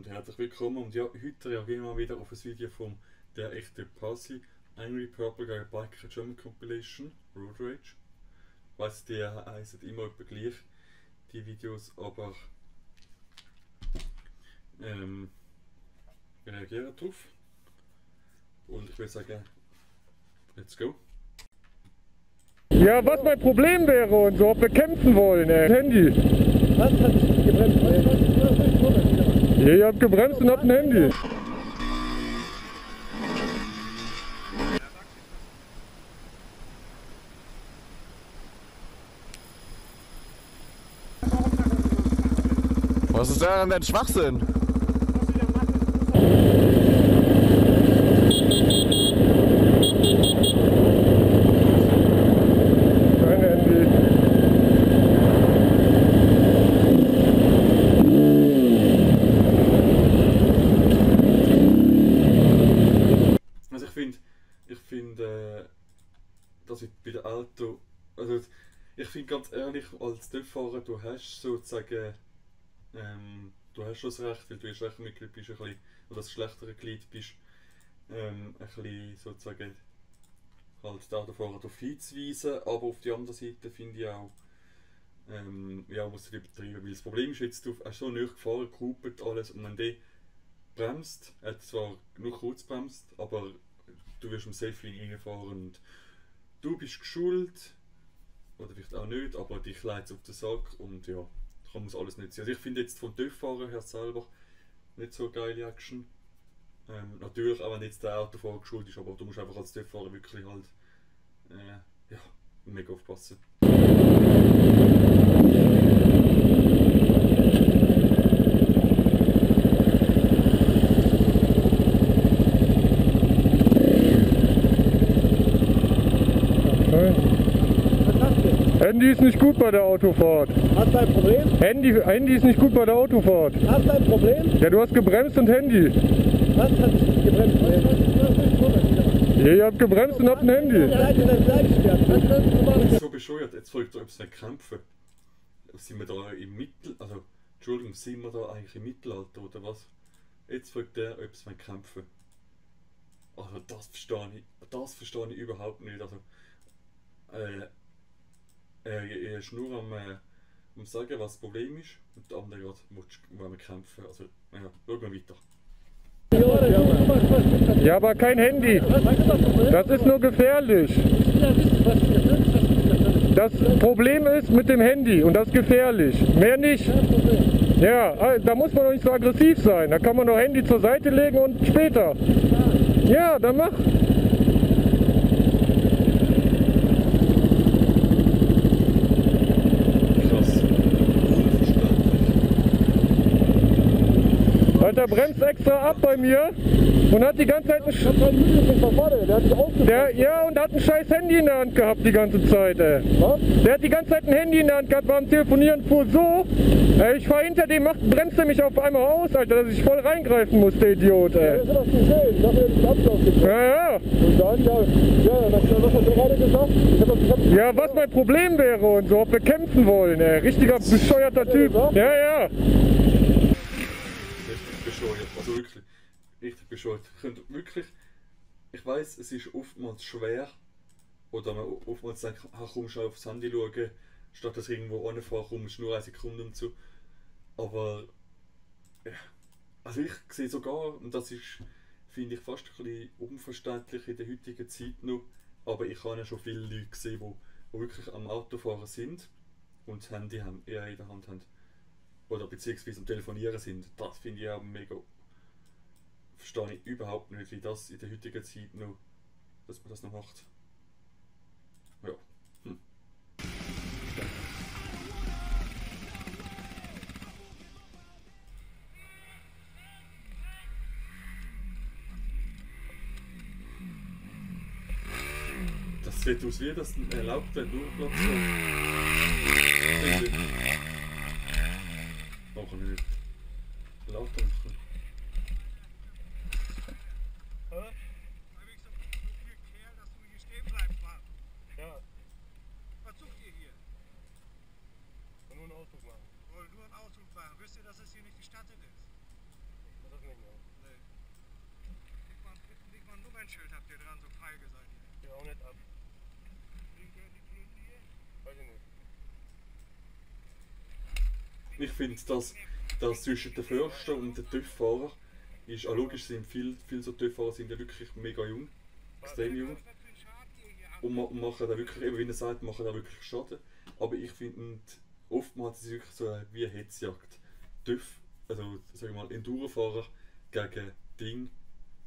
und herzlich willkommen. Und ja, heute reagieren wir wieder auf ein Video von der echte Pussy, Angry Purple Guy Biker German Compilation, Road Rage. Ich weiss, die heißen immer etwa gleich, die Videos, aber wir reagieren drauf. Und ich würde sagen, let's go. Ja, was mein Problem wäre und so, ob wir kämpfen wollen, Handy. Was hat dich gebremst? Ja, ihr habt gebremst und habt ein Handy. Was ist daran denn Schwachsinn? Kein Handy. Also ich finde, dass ich bei der Auto, also ich finde ganz ehrlich, als TÜV-Fahrer, du hast sozusagen, du hast schon das Recht, weil du ein schlechter Mitglied bist, ein bisschen, oder das schlechtere Glied bist, ein bisschen sozusagen halt den Autofahrer darauf hinzuweisen, aber auf der anderen Seite finde ich auch, ja, musst du nicht übertreiben, weil das Problem ist jetzt, du hast so nicht gefahren, gehupert, alles, und wenn der bremst, er hat zwar nur kurz bremst, aber du wirst im Safe-Line reinfahren und du bist geschult, oder vielleicht auch nicht, aber dich leitet es auf den Sack und ja, kann man alles nicht sehen. Also ich finde jetzt von TÜV-Fahrer her selber nicht so geile Action. Natürlich auch wenn jetzt der Autofahrer geschult ist, aber du musst einfach als TÜV-Fahrer wirklich halt ja, mega aufpassen. Handy ist nicht gut bei der Autofahrt. Hast du ein Problem? Handy ist nicht gut bei der Autofahrt. Hast du ein Problem? Ja, du hast gebremst und Handy. Was hat dich gebremst? Ja, ihr habt gebremst und habt ein Handy. Das ist so bescheuert, jetzt fragt er, ob es nicht kämpfen. Sind wir da im also Entschuldigung, sind wir da eigentlich im Mittelalter oder was? Jetzt fragt er, ob es nicht kämpfen. Also das verstehe ich überhaupt nicht. Also, er ist nur am sagen, was das Problem ist, und der andere will wir kämpfen. Also, ja, schauen wir weiter. Ja, aber kein Handy. Das ist nur gefährlich. Das Problem ist mit dem Handy und das ist gefährlich. Mehr nicht. Ja, da muss man doch nicht so aggressiv sein. Da kann man doch Handy zur Seite legen und später. Ja, dann mach. Alter, bremst extra ab bei mir und hat die ganze Zeit ja, und hat ein scheiß Handy in der Hand gehabt die ganze Zeit, ey. Was? Der hat die ganze Zeit ein Handy in der Hand gehabt beim Telefonieren, fuhr so. Ich fahr hinter dem, bremst er mich auf einmal aus, Alter, dass ich voll reingreifen muss, der Idiot, ey. Ich hab das gesehen, ich hab mir den Ablauf gesehen. Ja. Und dann, was hast du gerade gesagt? Ja, was mein Problem wäre und so, ob wir kämpfen wollen, ey. Richtiger bescheuerter Typ. Ja. Bescheuert, also wirklich richtig bescheuert. Ich weiss, es ist oftmals schwer, oder man oftmals denkt, komm schnell aufs Handy schauen, statt dass irgendwo anfahren, komm, ist nur 1 Sekunde und so. Aber ja, also ich sehe sogar, und das ist, finde ich, fast ein bisschen unverständlich in der heutigen Zeit noch, aber ich habe ja schon viele Leute gesehen, die wirklich am Autofahren sind und das Handy in der Hand haben. Oder beziehungsweise am Telefonieren sind. Das finde ich auch mega. Verstehe ich überhaupt nicht, wie das in der heutigen Zeit noch, dass man das noch macht. Ja. Das sieht aus wie das erlaubt, wenn du Platz hast. Machen wir nicht. Laut machen. Ja. Was sucht ihr hier? Nur einen Ausflug machen. Wollen nur einen Ausflug machen. Wisst ihr, dass es hier nicht gestattet ist? nicht mehr. Nee. Liegt mal ein Nummernschild habt ihr dran, so feige seid ihr. Geht auch nicht ab. Liegt die hier? Weiß ich nicht. Ich finde, dass zwischen den Förster und den TÜV-Fahrer ist, logisch sind viele so TÜV-Fahrer sind ja wirklich mega jung, extrem jung. Und machen da wirklich, eben wie er sagt, machen da wirklich Schaden. Aber ich finde, oftmals ist es wirklich so wie eine Hetzjagd. TÜV, also sag ich mal, Enduro-Fahrer gegen Ding.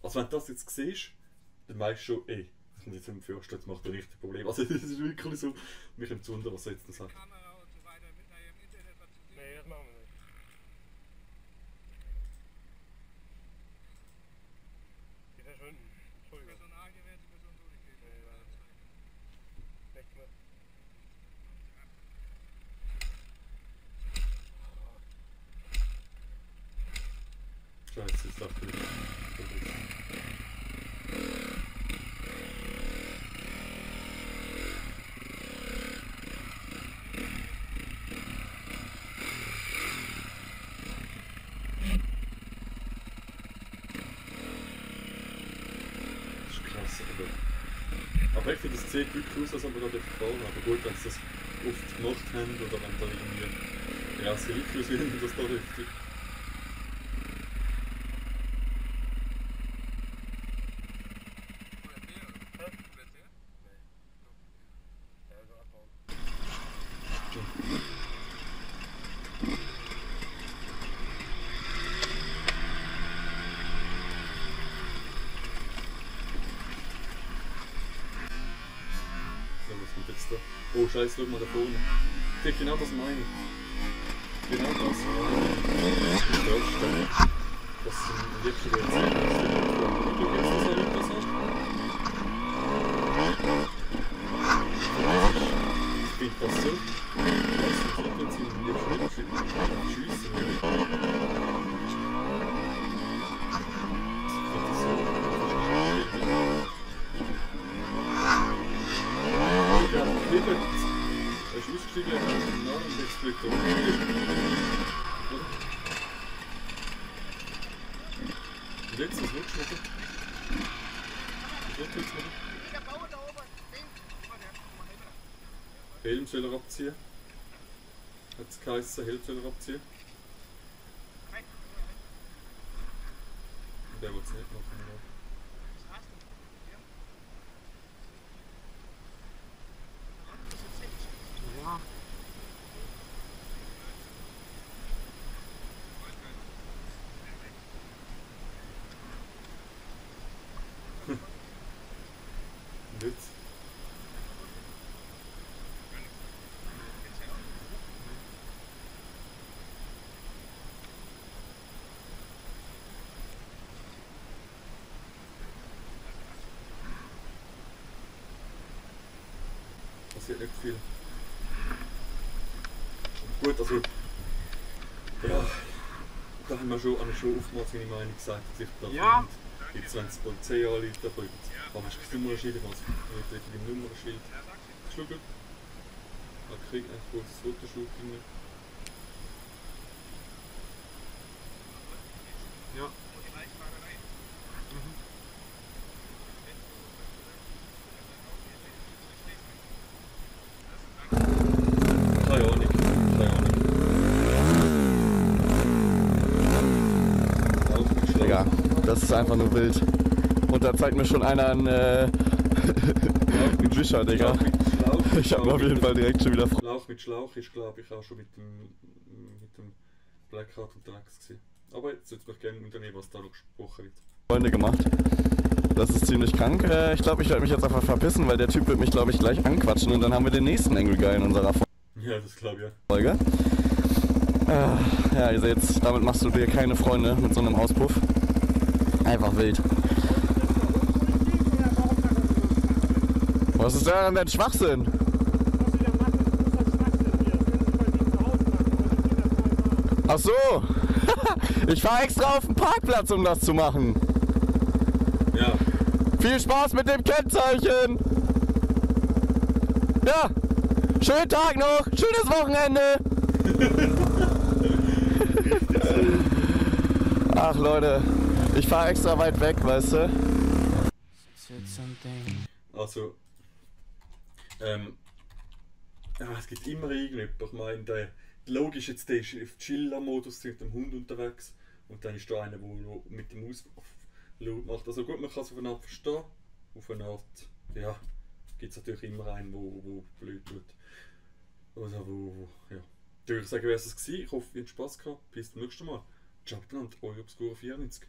Also wenn du das jetzt siehst, dann weißt du schon, das kommt jetzt im Förster, das macht ein richtiges Problem. Also das ist wirklich so, mich nimmt es wunder, was er jetzt noch sagt. Kamera und so weiter, mit da im Internet was zu sehen. Nee, das machen wir nicht. Die verschwinden. Entschuldigung. Personalgeräte müssen so nicht gehen. Nee, leider nicht. Nichts mehr. Scheiße, ist dafür. Aber ich finde, das sieht wirklich aus, als ob wir da gefahren haben. Aber gut, wenn sie das oft gemacht haben oder wenn da irgendwie das Hilfe sind, das da richtig. Ja, also abbauen. So, was kommt jetzt da? Oh Scheiße, schau mal da vorne. Ich genau das meine ich. Genau das. Das sind wirklich jetzt. Du gibst das ja nicht, das hast. Ich finde das so. Das sind so, wenn sie in die Schüsse nehmen. Er ist ausgestiegen, er hat einen Namen und jetzt fliegt er um. Und jetzt, was willst du machen? Was willst du jetzt machen? Der Bauer da oben, den. Helm soll er abziehen. Hat es geheißen, Helm soll er abziehen. Und der will es nicht machen. Ja. Und jetzt? Passiert nicht viel. Gut, also ja, da haben wir schon oftmals meine Meinung gesagt, dass ich da Ja. finde, jetzt wenn es die Polizei anruft, dann kann man das Nummernschild, kann man das Nummernschild schlucken. Man kriegt ein kurzes Fotoshooting. Ja. Keine Ahnung, keine Ahnung. Digga, das ist einfach nur wild. Und da zeigt mir schon einer einen Wischer, Digga. Ich hab auf jeden Fall direkt schon wieder Schlauch mit Schlauch ist, glaube ich, auch schon mit dem Blackout unterwegs gewesen. Aber jetzt würde ich mich gerne unternehmen, was da noch gesprochen wird. Freunde gemacht. Das ist ziemlich krank. Ich glaube, ich werde mich jetzt einfach verpissen, weil der Typ wird mich, glaube ich, gleich anquatschen und dann haben wir den nächsten Angry Guy in unserer Ja, das glaube ich ja. Folge. Ja, ihr seht, damit machst du dir keine Freunde mit so einem Auspuff. Einfach wild. Was ist denn denn Schwachsinn? Ach so! Ich fahre extra auf den Parkplatz, um das zu machen. Ja. Viel Spaß mit dem Kennzeichen! Ja! Schönen Tag noch! Schönes Wochenende! Ach Leute, ich fahre extra weit weg, weißt du? Also, ja, es gibt immer irgendjemanden. Ich meine, logisch, jetzt der ist auf Chiller-Modus mit dem Hund unterwegs und dann ist da einer, der mit dem Auslaut macht. Also gut, man kann es auf eine Art verstehen, auf eine Art, ja, gibt es natürlich immer einen, der blöd tut. Also ja. Dann würde ich sagen, wäre es gewesen. Ich hoffe, ihr habt Spass gehabt. Bis zum nächsten Mal. Ciao, euer Obscura 94.